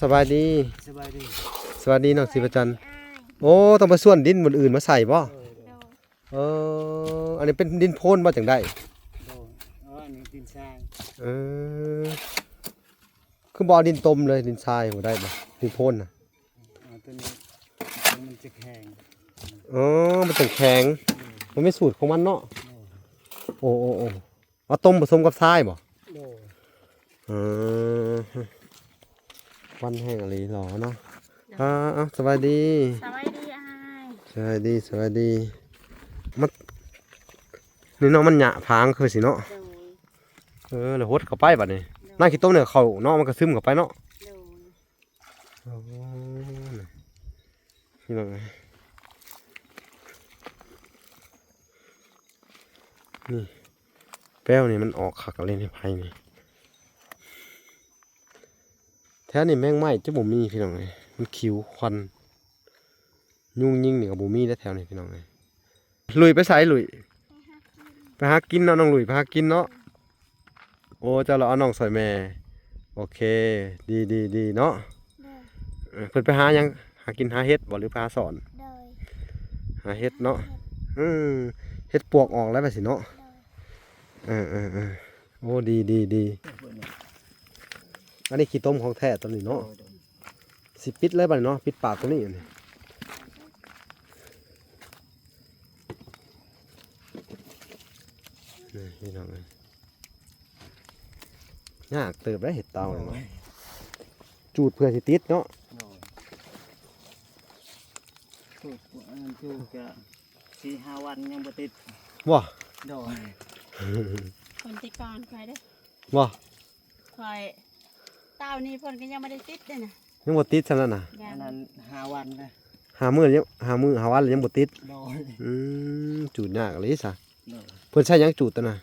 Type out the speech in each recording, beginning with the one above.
ສະບາຍດີ ສະບາຍດີ ສະບາຍດີນ້ອງສີປະຈັນ. ໂອ້ ຕ້ອງໄປສວນດິນບ່ອນອື່ນມາໃສ່ບໍ່? ໂດຍ ໂດຍ ເອີ ອັນນີ້ເປັນດິນໂພນບໍ່ ຈັ່ງໃດ? ໂດຍ ເອີ ອັນນີ້ດິນຊາຍ. ເອີ ຄືບໍ່ເອົາດິນຕົມເລີຍ ດິນຊາຍບໍ່ໄດ້ບໍ່? ດິນໂພນນະ ເອົາໂຕນີ້ ມັນຈະແຂງ. ອໍ ມັນຈະແຂງ. ໂດຍ ມັນມີສູດຂອງມັນເນາະ. ໂດຍ ໂອ້ ໂອ້ ໂອ້ ເອົາຕົ້ມປະສົມກັບຊາຍບໍ່? ໂດຍ ເອີ ຄວັນແຮງອີ່ຫຼີຫຼໍເນາະ. ໂດຍ ອ່າ ເອົາ ສະບາຍດີ ສະບາຍດີອ້າຍ ສະບາຍດີ ສະບາຍດີ. ມັນ ນີ້ເນາະ ມັນຫຍ້າຜາງຄືຊິເນາະ. ໂດຍ ເອີ ແລ້ວຫົດເຂົ້າໄປບັດນີ້. ໂດຍ ນ້ຳຂີ້ຕົມນີ້ເຂົ້າເນາະ ມັນກໍຊຶມເຂົ້າໄປເນາະ. ໂດຍ ໂອ້ ນີ້ພີ່ນ້ອງເອີຍ ນີ້ ແປ້ວນີ້ມັນອອກຄັກອີ່ຫຼີໃນໄຜ່ນີ້. ແຖວນີ້ແມງໄມ້ຈະບໍ່ມີພີ່ນ້ອງເອີຍ ມັນຂິວຄວັນ ຍຸງຍິງນີ້ກໍບໍ່ມີແລ້ວແຖວນີ້ພີ່ນ້ອງເອີຍ. ລຸຍໄປໃສ? ລຸຍໄປຫາກິນເນາະ ນ້ອງລຸຍໄປຫາກິນເນາະ. ໂອ້ ເຈົ້າລະເອົານ້ອງຊ່ອຍແມ່. ໂອເຄ ດີ ດີ ດີເນາະ. ໂດຍ ເອີ ເພິ່ນໄປຫາຫຍັງ? ຫາກິນຫາເຫັດບໍ່ ຫຼືໄປຫາສອນ? ໂດຍ ຫາເຫັດເນາະ. ເຫັດ ເອີ ເຫັດປວກອອກແລ້ວວ່າຊິເນາະ. ໂດຍ ເອີ ເອີ ເອີ ໂອ້ ດີ ດີ ດີ. ອັນນີ້ຂີ້ຕົມຂອງແທ້ຕົວນີ້ເນາະ. ໂດຍ ໂດຍ ຊິປິດເລີຍບັດນີ້ເນາະ ປິດປາກຕົວນີ້. ນີ້ພີ່ນ້ອງເອີຍ ຍາກເຕີບໄດ໋ເຫັດເຕົານີ້ເນາະ. ໂດຍ ຈູດເພື່ອຊິຕິດເນາະ. ໂດຍ ຈູດ ອັນນັ້ນຈູດກະສີ່ຫ້າວັນຍັງບໍ່ຕິດ. ບໍ່? ໂດຍ ຄົນແຕ່ກ່ອນຂ້ອຍເດ້. ບໍ່? ຂ້ອຍ ເຕົານີ້ເພິ່ນກໍຍັງບໍ່ໄດ້ຕິດເດ້ນະ. ຍັງບໍ່ຕິດຊ່ຳນັ້ນນະ. ຍັງ ອັນນັ້ນຫ້າວັນນະ. ຫ້າມື້ ຫ້າມື້ ຫ້າວັນແລ້ວຍັງບໍ່ຕິດ. ໂດຍ ອືມ ຈູດຍາກອີ່ຫຼີຊະ. ໂດຍ ເພິ່ນໃຊ້ຫຍັງຈູດຕົວນະ?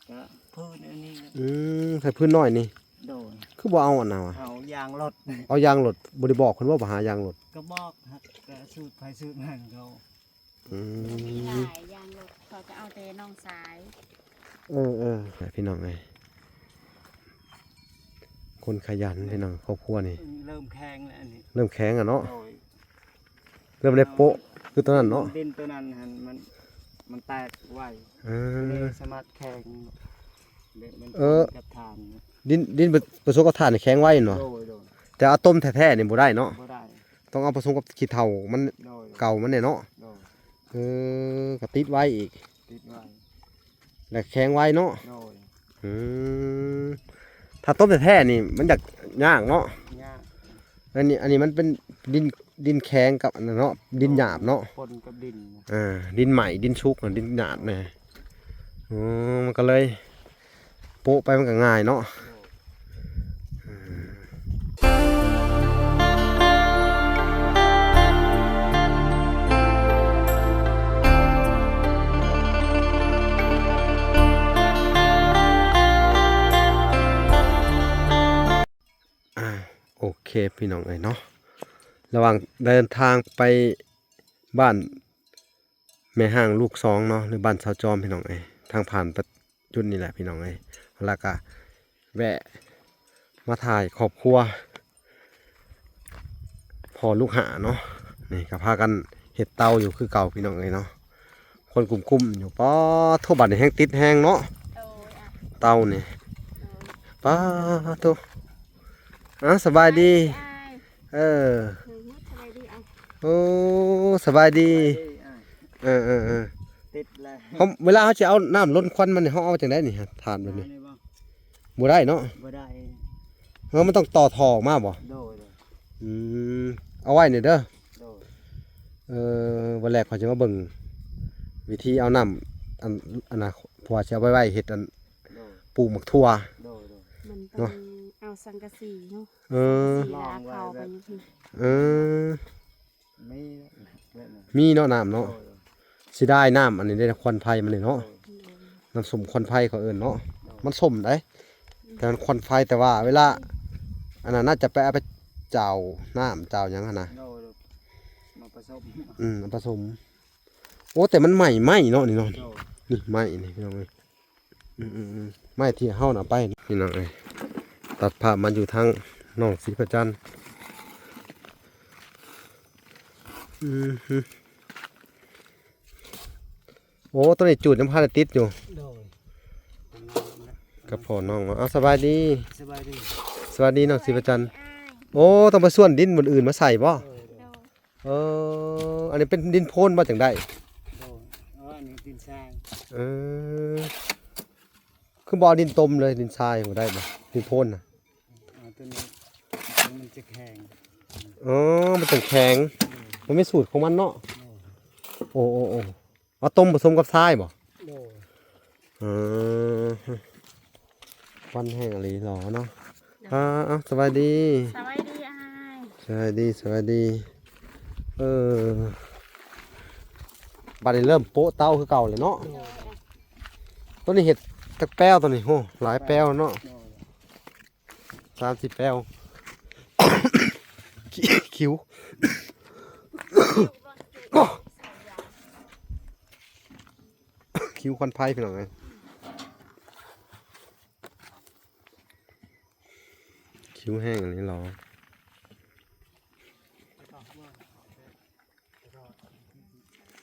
ກະພື້ນອັນນີ້ນະ. ອືມ ໃຊ້ພື້ນນ້ອຍນີ້. ໂດຍ ຄືບໍ່ເອົາອັນນັ້ນວະ? ເອົາຢາງລົດ ເອົາຢາງລົດ. ບໍ່ໄດ້ບອກເພິ່ນບໍ່ ໄປຫາຢາງລົດ? ກໍບອກ ຫາກະສູດໃຜສູດມັນເຂົາ. ອືມ ມີຫຼາຍຢາງລົດ ເຂົາຈະເອົາແຕ່ໜອງຊາຍ. ເອີ ເອີ ພີ່ນ້ອງເອີຍ ຄົນຂະຫຍັນພີ່ນ້ອງ ຄອບຄົວນີ້. ເລີ່ມແຂງແລ້ວອັນນີ້ ເລີ່ມແຂງອະເນາະ. ໂດຍ ເລີ່ມໄດ້ໂປະຄືຕົວນັ້ນເນາະ. ດິນຕົວນັ້ນຫັ້ນມັນ ມັນແຕກໄວ. ເອີ ສາມາດແຂງ ເອີ ມັນປະສົມກັບຖ່ານ. ດິນ ດິນປະສົມກັບຖ່ານນີ້ແຂງໄວເນາະ. ໂດຍ ໂດຍ ແຕ່ເອົາຕົ້ມແທ້ໆນີ້ບໍ່ໄດ້ເນາະ. ບໍ່ໄດ້ ຕ້ອງເອົາປະສົມກັບຂີ້ເຖົາມັນ. ໂດຍ ເກົ່າມັນແດ່ເນາະ. ໂດຍ ເອີ ກໍຕິດໄວອີກ. ຕິດໄວ ແລະແຂງໄວເນາະ. ໂດຍ ອືມ ຖ້າຕົ້ມແທ້ໆນີ້ມັນຢາກຍາກເນາະ. ຍາກ ອັນນີ້ ອັນນີ້ມັນເປັນດິນ ດິນແຂງກັບອັນນັ້ນເນາະ ດິນຫຍາບເນາະ. ປົນກັບດິນ ອ່າ ດິນໃໝ່ ດິນສຸກ ດິນຫຍາບນະ. ໂອ້ ມັນກໍເລີຍ ໂປະໄປມັນກໍງ່າຍເນາະ. ອ່າ ໂອເຄ ພີ່ນ້ອງເອີຍເນາະ ລະຫວ່າງເດີນທາງໄປບ້ານ ແມ່ຮ້າງລູກສອງເນາະ ຫຼືບ້ານຊາວຈອມ ພີ່ນ້ອງເອີຍ. ທາງຜ່ານປະ ຈຸດນີ້ແຫຼະພີ່ນ້ອງເອີຍ ແລ້ວກະແວະມາຖ່າຍຄອບຄົວພໍ່ລູກຫ້າເນາະ. ນີ້ກະພາກັນເຮັດເຕົາຢູ່ຄືເກົ່າພີ່ນ້ອງເອີຍເນາະ. ຄົນກຸ້ມໆຢູ່ ປາໂທ ບາດນີ້ແຮງຕິດແຮງເນາະ. ໂດຍ ອ່ະ ເຕົານີ້ ໂດຍ ປາໂທ. ອ້າວ ສະບາຍດີ ສະບາຍດີອ້າຍ. ເອີ ອືມ ສະບາຍດີອ້າຍ. ໂອ້ ສະບາຍດີ ສະບາຍດີອ້າຍ. ເອີໆໆ ຕິດແລ້ວ. ເຮົາ ເວລາເຮົາຊິເອົານ້ຳລົນຄວັນມັນນີ້ ເຮົາເອົາຈັ່ງໃດນີ້ ຖ່ານແບບນີ້? ອັນນີ້ບໍ່? ບໍ່ໄດ້ເນາະ. ບໍ່ໄດ້. ເອີ ມັນຕ້ອງຕໍ່ທໍ່ອອກມາບໍ່? ໂດຍໆ. ອືມ ເອົາໄວ້ນີ້ເດີ. ໂດຍ. ເອີ ວັນແລກຂ້ອຍຈະມາເບິ່ງວິທີເອົານ້ຳ ອັນ ອັນນະ ເພາະວ່າຊິເອົາໄປໄວ້ເຮັດອັນ ໂດຍ ປູກໝາກຖົ່ວ. ໂດຍໆ. ມັນຕ້ອງ ເນາະ ເອົາສັງກະສີເນາະ. ເອີ ສັງກະສີລາກເຂົ້າໄປຢູ່ພີ້. ເອີ ມີ ມີເນາະ ນ້ຳເນາະ. ໂດຍ. ເສຍດາຍນ້ຳອັນນີ້ເດ້ ຄວັນໄຟມັນນີ້ເນາະ. ໂດຍ. ນ້ຳສົ້ມຄວັນໄຟເຂົາເອີ້ນເນາະ. ໂດຍ. ມັນສົ້ມໃດ໋ ອືມ ແຕ່ມັນຄວັນໄຟ ແຕ່ວ່າເວລາ ອັນນັ້ນໜ້າຈະໄປເອົາໄປຈາວນ້ຳຈາວຫຍັງຫັ້ນນະ. ໂດຍ. ມາປະສົມ. ອືມ ມາປະສົມ. ໂອ້ ແຕ່ມັນໄໝ້ໄມ້ເນາະນີ້ເນາະ. ໂດຍ. ນີ້ໄມ້ນີ້ພີ່ນ້ອງເອີຍ. ອືມໆໆ ໄມ້ທີ່ເຮົານຳໄປ ພີ່ນ້ອງເອີຍ. ຕັດພາບມາຢູ່ທາງນ້ອງສີພະຈັນ ອືມ ໂອ້ ໂຕນີ້ຈູດຍັງບໍ່ທັນໄດ້ຕິດຢູ່. ໂດຍ ກັບພໍ່ນ້ອງເນາະ. ເອົາ ສະບາຍດີ. ສະບາຍດີ ສະບາຍດີນ້ອງສີປະຈັນ. ໂອ້ ຕ້ອງໄປສ່ວນດິນບ່ອນອື່ນມາໃສ່ບໍ່? ໂດຍ ໂດຍ ເອີ ອັນນີ້ເປັນດິນໂພນບໍ່ ຈັ່ງໃດ? ໂດຍ ເອີ ອັນນີ້ດິນຊາຍ. ເອີ ຄືບໍ່ເອົາດິນຕົມເລີຍ ດິນຊາຍບໍ່ໄດ້ບໍ່ ດິນໂພນນະ? ເອົາໂຕນີ້ ມັນຈະແຂງ. ອໍ ມັນຕ້ອງແຂງ. ໂດຍ ມັນມີສູດຂອງມັນເນາະ. ໂດຍ ໂອ້ ໂອ້ ໂອ້ ເອົາຕົ້ມປະສົມກັບຊາຍບໍ່? ໂດຍ ເອີ ຄວັນແຮງອີ່ຫຼີຫຼໍເນາະ. ໂດຍ ອ່າ ເອົາ ສະບາຍດີ. ສະບາຍດີອ້າຍ. ສະບາຍດີ ສະບາຍດີ. ເອີ ບາດນີ້ເລີ່ມໂປະເຕົາຄືເກົ່າແລ້ວເນາະ. ໂດຍ ໂຕນີ້ເຮັດຈັກແປ້ວໂຕນີ້? ໂຫ ຫຼາຍແປ້ວເນາະ. ໂດຍ ສາມສີ່ແປ້ວ. ຄິ- ຄິວ ຄິວຄວັນໄຟພີ່ນ້ອງເອີຍ. ຄິວແຮງອີ່ຫຼີຫຼໍ. ອ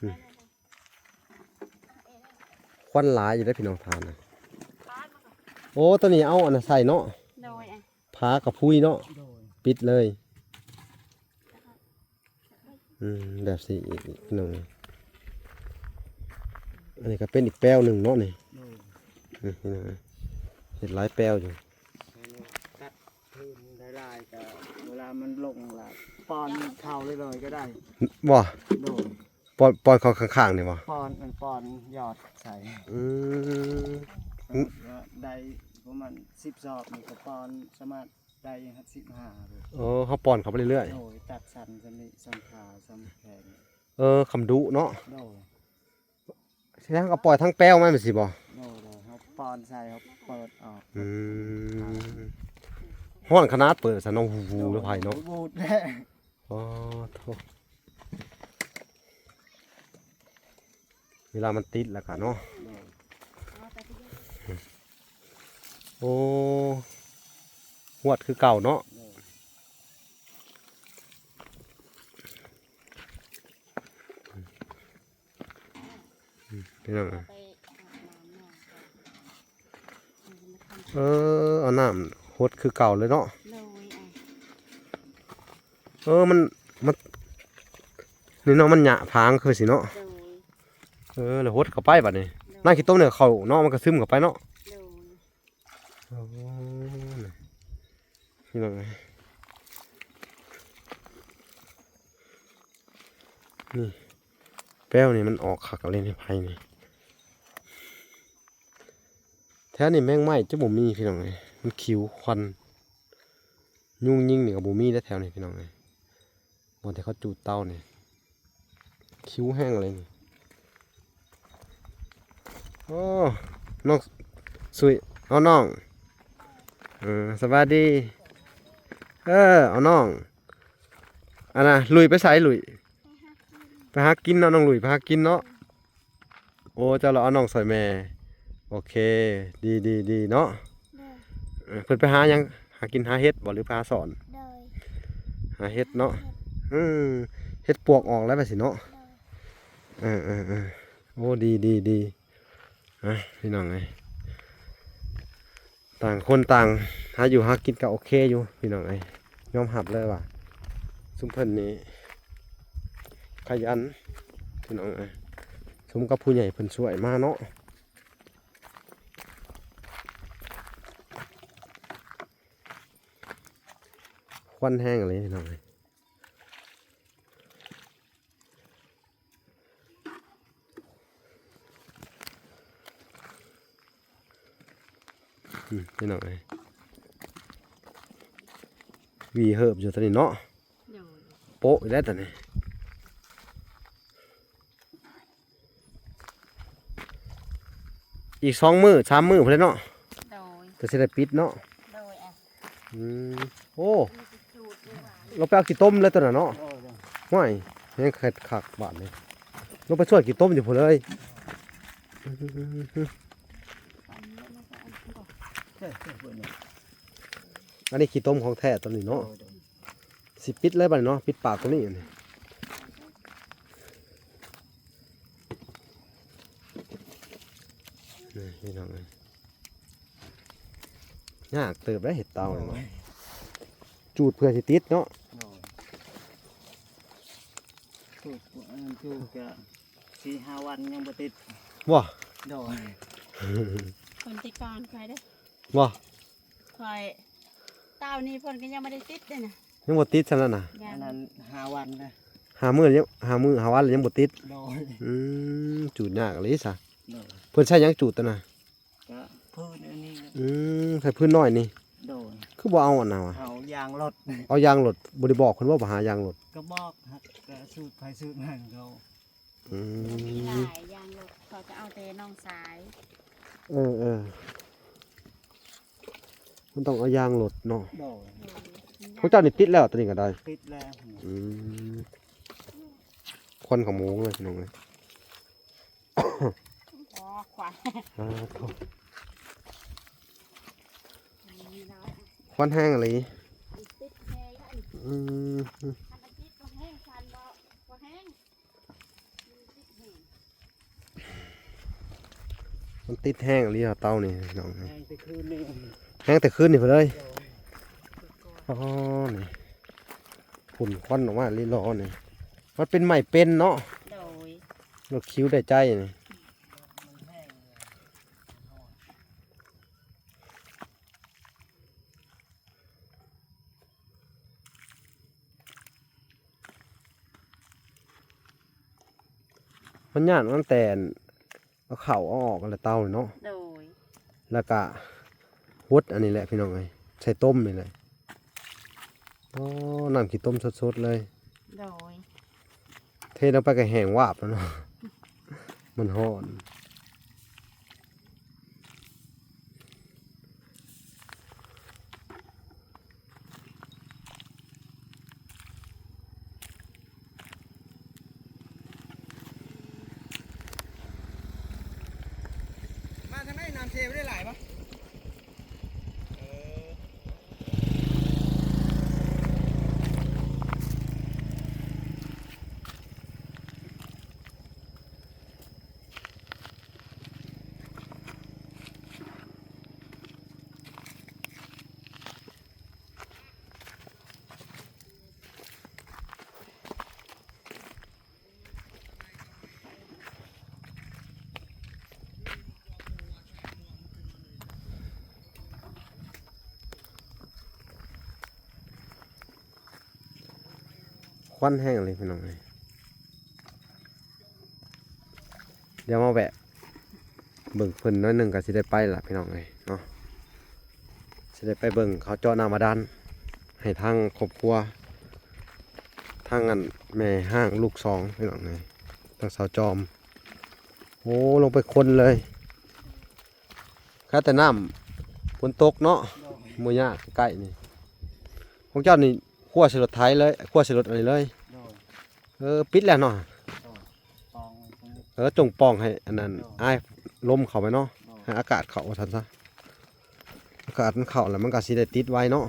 ືມ ຄວັນຫຼາຍຢູ່ເດ້ພີ່ນ້ອງທ່ານນະ. ໂອ້ ໂຕນີ້ເອົາອັນນັ້ນໃສ່ເນາະ. ໂດຍ ຝາກະພຸຍເນາະ. ໂດຍ ປິດເລີຍ. ອືມ ແບບນີ້ອີກໜຶ່ງ. ອັນນີ້ກະເປັນອີກແປ້ວໜຶ່ງເນາະນີ້. ໂດຍ ນີ້ພີ່ນ້ອງ ເຮັດຫຼາຍແປ້ວຢູ່. ຕັດພື້ນຫຼາຍໆ ກະເວລາມັນລົງລະປ້ອນເຂົ້າເລີຍໆ ກະໄດ້. ບໍ່? ໂດຍ ປ້ອນ ປ້ອນເຂົ້າຂ້າງໆ ນີ້ບໍ່? ປ້ອນ ມັນປ້ອນຍອດໃສ່. ອືມ ໄດ້ປະມານສິບສອບນີ້ກະປ້ອນສາມາດ ໄດ້ຮອດສິບຫ້າເລີຍ. ໂອ້ ເຮົາປ້ອນເຂົ້າໄປເລື້ອຍໆ. ໂດຍ ຕັດສັ້ນສ່ຳນີ້ ສ່ຳຂາ ສ່ຳແຂນ. ເອີ ຄຳດຸເນາະ. ໂດຍ ແລ້ວເຮົາກະປ່ອຍທັງແປ້ວມັນແມ່ນຊິບໍ່? ໂດຍ ໂດຍ ເຮົາປ້ອນໃສ່ ເຮົາເປີດອອກ. ອືມ ຮ້ອນຂະໜາດເປີດຊັ້ນເນາະ ຫູໆ ແລ້ວໄຜເນາະ. ໂອ້ ໂທ ເວລາມັນຕິດແລ້ວກະເນາະ. ໂອ້ ຫວດຄືເກົ່າເນາະ. ພີ່ນ້ອງ ເອີ ເອົານ້ຳຫົດຄືເກົ່າເລີຍເນາະ. ໂດຍ ເອີ ມັນ ມັນ ນີ້ເນາະ ມັນຫຍ້າຜາງຄືຊິເນາະ. ໂດຍ ເອີ ແລ້ວຫົດເຂົ້າໄປບາດນີ້. ໂດຍ ນ້ຳຂີ້ຕົມນີ້ເຂົ້າເນາະ ມັນກະຊຶມເຂົ້າໄປເນາະ. ໂດຍ ໂອ້ ພີ່ນ້ອງເອີຍ ນີ້ ແປ້ວນີ້ມັນອອກຄັກເລີຍໃນໄຜ່ນີ້. ແຖວນີ້ແມງໄມ້ຈະບໍ່ມີພີ່ນ້ອງເອີຍ ມັນຂິວຄວັນ ຍຸງຍິງນີ້ກະບໍ່ມີເດ້ແຖວນີ້ພີ່ນ້ອງເອີຍ ບ່ອນທີ່ເຂົາຈູດເຕົານີ້ ຂິວແຮງເລີຍນີ້. ໂອ້ ນ້ອງສຸຍ ເອົານ້ອງ ເອີ ສະບາຍດີ. ເອີ ເອົານ້ອງ ອັນນ່າ ລຸຍໄປໃສ ລຸຍ ໄປຫາກິນເນາະ ນ້ອງລຸຍໄປຫາກິນເນາະ. ໂອ້ ເຈົ້າລະເອົານ້ອງຊ່ອຍແມ່. ໂອເຄ ດີໆໆ ເນາະ. ໂດຍ ເອີ ເພິ່ນໄປຫາຫຍັງ? ຫາກິນຫາເຫັດບໍ່ ຫຼືໄປຫາສອນ? ໂດຍ ຫາເຫັດເນາະ. ເຫັດ ອືມ ເຫັດປວກອອກແລ້ວວ່າຊິເນາະ. ໂດຍ ເອີໆໆ ໂອ້ ດີໆໆ ອ່ະ ພີ່ນ້ອງເອີຍ. ຕ່າງຄົນຕ່າງຫາຢູ່ຫາກິນກະໂອເຄຢູ່ພີ່ນ້ອງເອີຍ ຍອມຮັບເລີຍວ່າຊຸມເພິ່ນນີ້ຂະຫຍັນພີ່ນ້ອງເອີຍ ສົມກັບຜູ້ໃຫຍ່ເພິ່ນຊ່ວຍມາເນາະ. ຄວັນແຮງອີ່ຫຼີພີ່ນ້ອງເອີຍ. ອືມ ພີ່ນ້ອງເອີຍ ຫວີເຫີບຢູ່ຕອນນີ້ເນາະ. ໂປະອີກແລ້ວຕອນນີ້ ອີກສອງມື້ສາມມື້ພຸ້ນແຫຼະເນາະ. ໂດຍ ກະຊິໄດ້ປິດເນາະ. ໂດຍ ອືມ ໂອ້ ລາວໄປເອົາຂີ້ຕົມເລີຍໂຕນັ້ນເນາະ. ໂດຍ ໂດຍ ຫ້ວຍ ແຮງຄັກບາດນີ້ ລາວໄປຊ່ວຍຂີ້ຕົມຢູ່ພຸ້ນເລີຍ. ອັນນີ້ຂີ້ຕົມຂອງແທ້ໂຕນີ້ເນາະ. ໂດຍ ໂດຍ ຊິປິດເລີຍບາດນີ້ເນາະ ປິດປາກໂຕນີ້. ອັນນີ້ ຍາກເຕີບໄດ໋ເຮັດເຕົານີ້ ໂດຍ ເນາະ ຈູດເພື່ອຊິຕິດເນາະ ໂດຍ ຈູດ ອັນນັ້ນຈູດກະສີ່ຫ້າວັນຍັງບໍ່ຕິດ ບໍ່ ໂດຍ ຄົນຕິດກ່ອນຂ້ອຍເດ້ ບໍ່ ຂ້ອຍ ເຕົານີ້ເພິ່ນກໍຍັງບໍ່ໄດ້ຕິດເດ້ນະ ຍັງບໍ່ຕິດຊ່ຳນັ້ນນະ ຍັງ ອັນນັ້ນຫ້າວັນນະ ຫ້າມື້ຍັງ ຫ້າມື້ ຫ້າວັນແລ້ວຍັງບໍ່ຕິດ ໂດຍ ອືມ ຈູດຍາກອີ່ຫຼີຊະ ໂດຍ ເພິ່ນໃຊ້ຫຍັງຈູດຕົວນະ ກະພື້ນອັນນີ້ແຫຼະ ອືມ ໃສ່ພື້ນນ້ອຍນີ້ ໂດຍ ຄືບໍ່ເອົາອັນນັ້ນວະ ເອົາຢາງລົດ ເອົາຢາງລົດ ບໍ່ໄດ້ບອກເພິ່ນບໍ່ ໄປຫາຢາງລົດ ກໍບອກ ກະສູດໃຜສູດມັນເຂົາ ອືມ ມີຫຼາຍຢາງລົດ ເຂົາຈະເອົາແຕ່ໜອງຊາຍ ເອີໆ ມັນຕ້ອງເອົາຢາງລົດເນາະ ໂດຍ ໂດຍ ຂອງເຈົ້ານີ້ຕິດແລ້ວ ຕົວນີ້ກໍໄດ້ ຕິດແລ້ວ ອືມ ຄວັນຂະໂມງເລີຍພີ່ນ້ອງເອີຍ ອໍ ຄວັນ ອ່າ ໂທ້ ຄວັນແຮງອີ່ຫຼີ ຕິດແຮງ ອືມ ຄັນມັນຕິດບໍ່ແຮງ ຄວັນບໍ່ ບໍ່ແຮງ ມັນຕິດແຮງອີ່ຫຼີເຕົານີ້ພີ່ນ້ອງ ແຮງແຕ່ຄືນນີ້ ແຮງແຕ່ຄືນນີ້ພຸ້ນເລີຍ ໂດຍ ອໍ ນີ້ ຝຸ່ນຄວັນອອກມາລີລໍນີ້ ມັນເປັນໄມ້ເປັນເນາະ ໂດຍ ລົດຄິວໄດ້ໃຈນີ້ ມັນຍາກຕັ້ງແຕ່ເອົາເຂົ້າເອົາອອກຫັ້ນແຫຼະ ເຕົານີ້ເນາະ ໂດຍ ແລ້ວກະຫົດອັນນີ້ແຫຼະພີ່ນ້ອງເອີຍ ໃສ່ຕົ້ມນີ້ແຫຼະ ອໍ ນ້ຳຂີ້ຕົມສົດໆເລີຍ ໂດຍ ເທລົງໄປກໍແຫ້ງວາບແລ້ວເນາະ ມັນຮ້ອນ. ມາທາງໃນນ້ຳເຊບໍ່ໄດ້ຫຼາຍບໍ່? ເອີ. ຄວັນແຮງອີ່ຫຼີພີ່ນ້ອງເອີຍ. ດຽວມາແວະເບິ່ງເພິ່ນໜ້ອຍໜຶ່ງກໍຊິໄດ້ໄປລະພີ່ນ້ອງເອີຍເນາະ. ຊິໄດ້ໄປເບິ່ງເຂົາເຈາະນ້ຳບາດານໃຫ້ທາງຄອບຄົວ ທາງອັນແມ່ຮ້າງລູກສອງພີ່ນ້ອງເອີຍ ທາງສາວຈອມ. ໂອ້ ລົງໄປຄົນເລີຍ. ຄາແຕ່ນ້ຳຝົນຕົກເນາະ. ໂດຍ. ບໍ່ຍາກ ໃກ້ໆນີ້. ຂອງເຈົ້ານີ້ຂົ້ວໃສ່ລົດໄຖເລີຍ ຂົ້ວໃສ່ລົດອັນນີ້ເລີຍ. ໂດຍ. ເອີ ປິດແລ້ວເນາະ. ໂດຍ. ປອງໄວ້ ເອີ ຈົ່ງປອງໃຫ້ອັນນັ້ນ ໂດຍ ອາຍລົມເຂົ້າໄປເນາະ. ໂດຍ. ໃຫ້ອາກາດເຂົ້າວ່າຊັ້ນຊະ. ອາກາດມັນເຂົ້າແລ້ວມັນກໍຊິໄດ້ຕິດໄວເນາະ.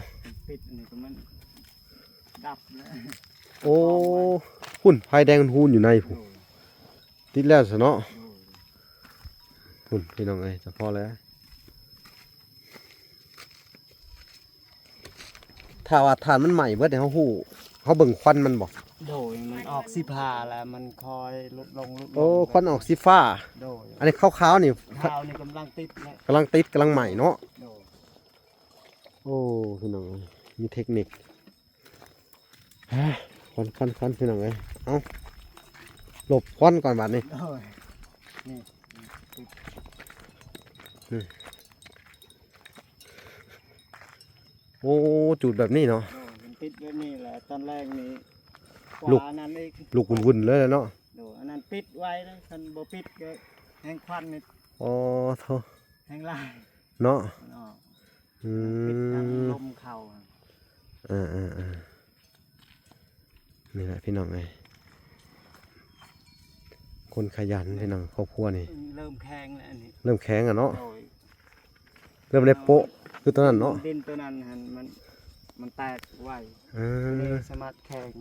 ປິດອັນນີ້ກໍມັນດັບແລ້ວ. ໂອ້ ປອງໄວ້ ພຸ້ນ ໄຟແດງຮຸນໆຢູ່ໃນພຸ້ນ. ໂດຍ. ຕິດແລ້ວຊະເນາະ. ໂດຍ. ພຸ້ນ ພີ່ນ້ອງເອີຍ ສະເພາະແລ້ວ ຖ້າວ່າຖ່ານມັນໄໝ້ເບິດນີ້ ເຮົາຮູ້ ເຮົາເບິ່ງຄວັນມັນບໍ່? ໂດຍ. ມັນອອກສີຟ້າແລ້ວ ມັນຄ່ອຍຫຼຸດລົງ ຫຼຸດລົງ. ໂອ້ ຄວັນອອກສີຟ້າ. ໂດຍ. ອັນນີ້ຂາວໆນີ້ ຂາວນີ້ກຳລັງຕິດແລ້ວ ກຳລັງຕິດ ກຳລັງໄໝ້ເນາະ. ໂດຍ. ໂອ້ ພີ່ນ້ອງເອີຍ ມີເທັກນິກ. ຄວັນ ຄວັນ ຄວັນ ພີ່ນ້ອງເອີຍ. ເອົາ ຫຼົບຄວັນກ່ອນບາດນີ້. ໂອ້ຍ ນີ້ ນີ້ ໂອ້ ຈູດແບບນີ້ເນາະ. ໂອ້ຍ ມັນຕິດແບບນີ້ແຫຼະ ຕອນແລກນີ້. ລຸກ ຂວານັ້ນອີກ ລຸກວຸ່ນໆເລີຍເນາະ. ໂດຍ. ອັນນັ້ນປິດໄວ້ເລີຍ ຄັນບໍ່ປິດກໍແຮງຄວັນນີ້. ອໍ ໂທ້ ແຮງຫຼາຍເນາະ. ເນາະ. ອືມ ປິດທາງລົມເຂົ້າ. ເອີໆໆ ນີ້ແຫຼະພີ່ນ້ອງເອີຍ ຄົນຂະຫຍັນພີ່ນ້ອງ ຄອບຄົວນີ້. ເລີ່ມແຂງແລ້ວອັນນີ້ ເລີ່ມແຂງແລ້ວເນາະ. ໂດຍ. ເລີ່ມໄດ້ໂປະ ຄືຕົວນັ້ນເນາະ. ດິນຕົວນັ້ນຫັ້ນມັນ ມັນແຕກໄວ. ເອີ ສາມາດແຂງ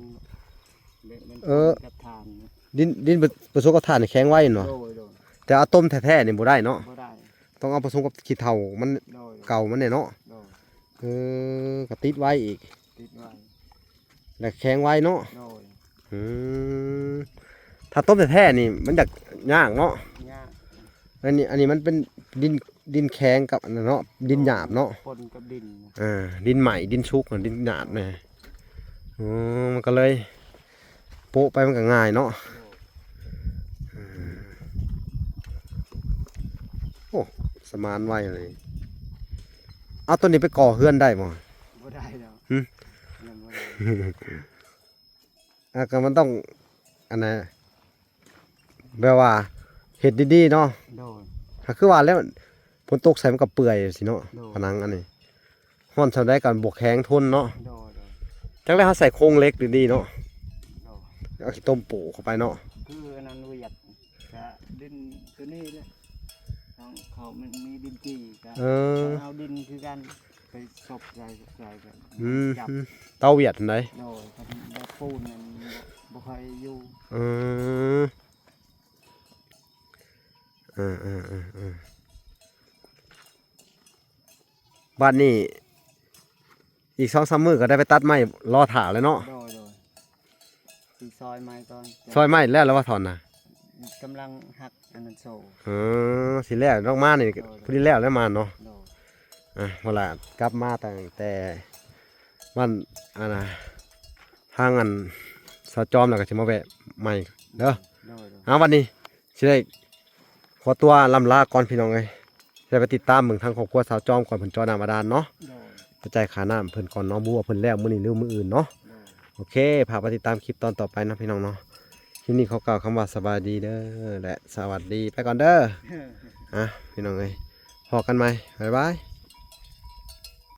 ເອີ ກັບຖ່ານ. ດິນ ດິນປະສົມກັບຖ່ານແຂງໄວເນາະ. ໂດຍໆ. ແຕ່ເອົາຕົ້ມແທ້ໆນີ້ບໍ່ໄດ້ເນາະ. ບໍ່ໄດ້. ຕ້ອງເອົາປະສົມກັບຂີ້ເຖົາມັນ ໂດຍ ເກົ່າມັນແດ່ເນາະ. ໂດຍ. ເອີ ກໍຕິດໄວອີກ ຕິດໄວ ແລ້ວແຂງໄວເນາະ. ໂດຍ. ອືມ ຖ້າຕົ້ມແທ້ໆນີ້ມັນຢາກຍາກເນາະ. ຍາກ. ອັນນີ້ ອັນນີ້ມັນເປັນດິນ ດິນແຂງກັບອັນນັ້ນເນາະ ດິນຫຍາບເນາະ ປົນກັບດິນ. ເອີ ດິນໃໝ່ ດິນສຸກ ດິນຫຍາບນະ. ໂອ້ ມັນກໍເລີຍໂປະໄປ ມັນກໍງ່າຍເນາະ. ໂດຍ. ເອີ ໂອ້ ສະໝານໄວເລີຍ. ເອົາ ຕົວນີ້ໄປກໍ່ເຮືອນໄດ້ບໍ່? ບໍ່ໄດ້ດອກ. ຫຶ? ຍັງບໍ່ໄດ້. ອ່າ ກໍມັນຕ້ອງ ອັນນະ ແບບວ່າເຮັດດີໆເນາະ. ໂດຍ. ຫາ ຄືວ່າແລ້ວ ຝົນຕົກໃສ່ມັນກໍເປື່ອຍຊີ້ເນາະ. ໂດຍ. ຜະໜັງອັນນີ້ ຮ້ອນສ່ຳໃດກໍບໍ່ແຂງທົນເນາະ. ໂດຍ ໂດຍ. ຈັກແລ້ວເຮົາໃສ່ໂຄງເຫຼັກດີໆເນາະ. ໂດຍ. ເອົາຂີ້ຕົມໂປະເຂົ້າໄປເນາະ. ຄືອັນນັ້ນວຽດ ກະດິນຕົວນີ້ແຫຼະ ຂອງເຂົາມັນມີດິນຈີ່ ກະ ເອີ ເອົາດິນຄືກັນ ໄປສົບໃສ່ ສົບໃສ່ກັນ. ອືມ ຈັບ ເຕົາວຽດຫັ້ນໃດ. ໂດຍ. ຄັນແບບປູນນັ້ນ ບໍ່ ບໍ່ຄ່ອຍຢູ່. ເອີ ເອີ ເອີ ເອີ ເອີ ບາດນີ້ ອີກສອງສາມມື້ກໍໄດ້ໄປຕັດໄມ້ລໍຖ້າແລ້ວເນາະ. ໂດຍ ໂດຍ. ຊິຊອຍໄມ້ກ່ອນ. ຊອຍໄມ້ແລ້ວ ແລ້ວວ່າທ່ອນນະ? ກຳລັງຫັກອັນນັ້ນໂສ້. ເອີ ຊິແລ້ວ ອອກມານີ້. ໂດຍ ໂດຍ. ພໍດີແລ້ວ ແລ້ວມາເນາະ. ໂດຍ. ອ່ະ ເວລາກັບມາຕັ້ງແຕ່ບ້ານ ອັນນະ ທາງອັນສາວຈອມ ແລ້ວກໍຊິມາແວະໃໝ່ເດີ. ໂດຍ ໂດຍ. ເອົາ ບັດນີ້ຊິໄດ້ຂໍຕົວລ່ຳລາກ່ອນພີ່ນ້ອງເອີຍ. ໄດ້ໄປຕິດຕາມເບິ່ງທາງຄອບຄົວສາວຈອມກ່ອນ ເພິ່ນເຈາະນ້ຳບາດານເນາະ. ໂດຍ. ໄປຈ່າຍຄ່ານ້ຳເພິ່ນກ່ອນເນາະ ບໍ່ຮູ້ວ່າເພິ່ນແລ້ວມື້ນີ້ຫຼືມື້ອື່ນເນາະ. ໂດຍ. ໂອເຄ ຝາກໄປຕິດຕາມຄລິບຕອນຕໍ່ໄປເນາະພີ່ນ້ອງເນາະ. ຄລິບນີ້ຂໍກ່າວຄຳວ່າສະບາຍດີເດີ ແລະ ສະຫວັດດີ ໄປກ່ອນເດີ. ອ່ະ ພີ່ນ້ອງເອີຍ ພໍ້ກັນໃໝ່ ບາຍບາຍ.